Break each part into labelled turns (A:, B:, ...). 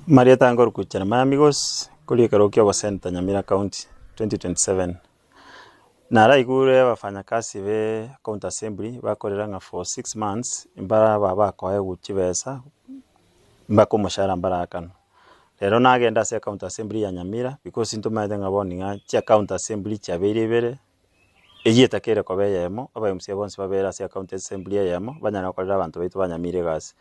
A: Marieta nkorokwa Jeremiah Migos, korwa ekerogo kia obosenator Nyamira County 2027. Naraigure abafanyakazi be county assembly bakorera ng'a for 6 months mbaraba bakoegwa chibesa mpaka omoshahara mbarakanwa. Rero nagenda ase ecounty assembly ya Nyamira because ntomaete ng'a bono ng'a chiacounty assembly chiabeire ibere, eywo etakeire koba eyemo, aba MCA bonsi babere ase ecounty assembly eyemo, banyare gokorera abanto baito ba Nyamira egasi.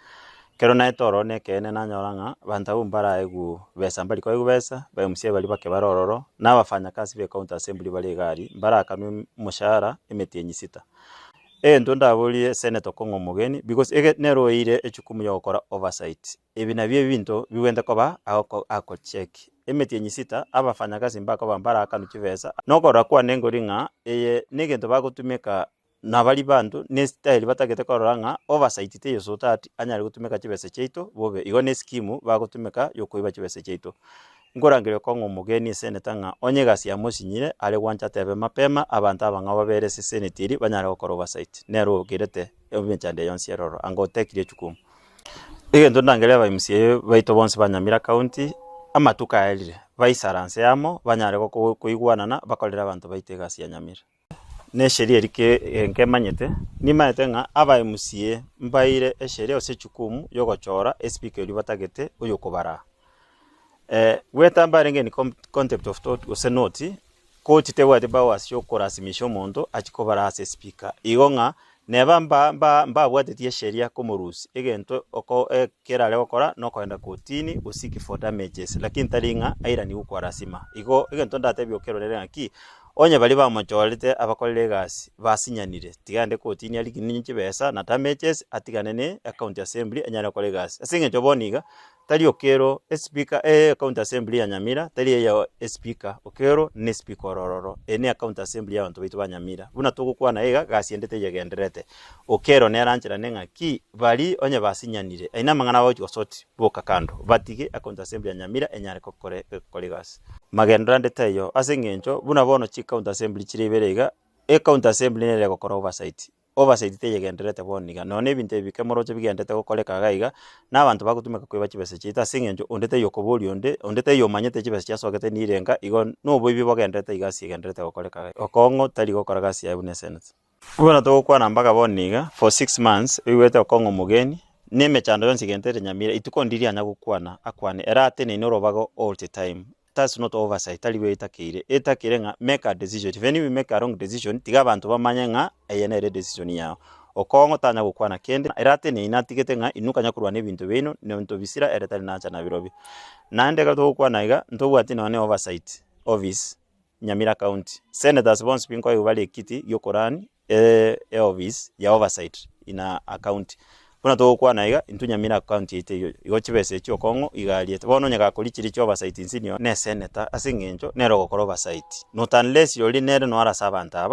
A: Ekero naete ororo na ekeene nanyora ng'a abanto abwo mbaraegwa besa mbari koegwa besa, ba MCA baria bake bare ororo, na abafanyakazi ba ecounty assembly bare iga aria, mbarakanwe omoshahara emetienyi sita. Egento ndaborie senator Okong'o Omogeni because ege nere oeire ejukumu ya gokora oversight, ebi nabio ebinto bibwenerete koba agoko agocheck. Emetienyi sita, abafanyakazi mbakoba mbarakanwe chibesa, nokorora kwane nkori ng'a eye na egento bagotumeka nabari banto na estyle batagete korora ng'a oversight teiyo so that anyare gotumeka chibesa chiaito bobe. Igo na escheme bagotumeka ya okoiba chibesa chiaito. Nkorangeria Okong'o Omogeni eseneta ng'a onye egasi yamosinyire are gwancha atebe mapema abanto abang'ao babere ase eseneti eria banyare gokora oversight. Nere ogerete emechando eye yonsi ere ororo anga otekire ejukumu. Egento ndangerie aba MCA baito bonsi ba Nyamira County, amatuko aerire, baisaranse amo banyare goko koigwanana bakorere abanto baito egasi ya Nyamira. Na esheria eria ke nkemanyete, nimanyete ng'a aba MCA mbaeire esheria gose ejukumu ya ogochora espika eria batagete oyokobaraa. Goeta mbarenge in contempt of court gose not, court tebwati powers chia okorasimisha omonto achie kobaraa ase espika. Igo ng'a neba mba mba mbabwatetie esheria komorusia, egento oko ekerare gokora nokogenda kotini go seek for damages, lakini tari ng'a airanigwe kwa lazima. Igo egento ndatebie okerorere ng'aki, onye baria bamochorete abakorire egasi basinyanire, tiga aende kotini ariginie chibesa na damages atigane ne ecounty assembly anyare gokora egasi. Ase eng'encho bono iga, tari Okero espika ecounty assembly ya Nyamira tari eya espika, Okero ne espika oro ororo, eye ne ecounty assembly ya abanto baito ba Nyamira. Buna togokwana iga, gasi ende teyegendererete. Okero nere ancherane ng'aki baria onye basinyanire, ayio namang'ana bagochia gosort boka kando, batige ecounty assembly ya Nyamira enyare kokore gokora egasi. Magenderero ande taiyo, ase eng'encho buna bono chicounty assembly chire ibere iga, ecounty assembly nere egokora oversight. Oversight teyegendererete bono iga, nonya na ebinto ebi bike moroche bigendererete gokoreka iga iga, na abanto bagotumeka koiba chibesa chiaito ase eng'encho onde taiyo okoboria onde, onde taiyo omanyete chibesa chiasogete nirenga, igo na oboibi bogendererete iga ase egendererete gokoreka iga. Okong'o tari gokora gasi yaye buna eseneta. Bono togokwana mpaka bono iga, for 6 months oigwete Okong'o omogeni, na emechando yonsi egendererete Nyamira, rituko ndiri anya gokwana akwane, ere ateneine orobago all the time. That's not oversight, tari bwe etakeire. Etakeire ng'a make a decision, even if you make a wrong decision, tiga abanto bamanye ng'a eye nere edecision yao. Okong'o tanya gokwana kende, ere ateneine atigete ng'a inwe kanya korwana ebinto biaino, na ebinto bisira ere tari nacha nabirobio. Naende ekero togokwana iga, ntobwati nonye na oversight office Nyamira county. Senators bonsi pi nkoigwa bare ekiti gia okorani eoffice ya oversight in a county. Buna togokwana iga, intwe Nyamira county yaito eyio, igo chibesa echio okong'o iga ariete. Bono onye gakoria chiria chia oversight nsinyo ne esenator ase eng'encho nere ogokora oversight. Not unless oria nere noyo arase abanto aba.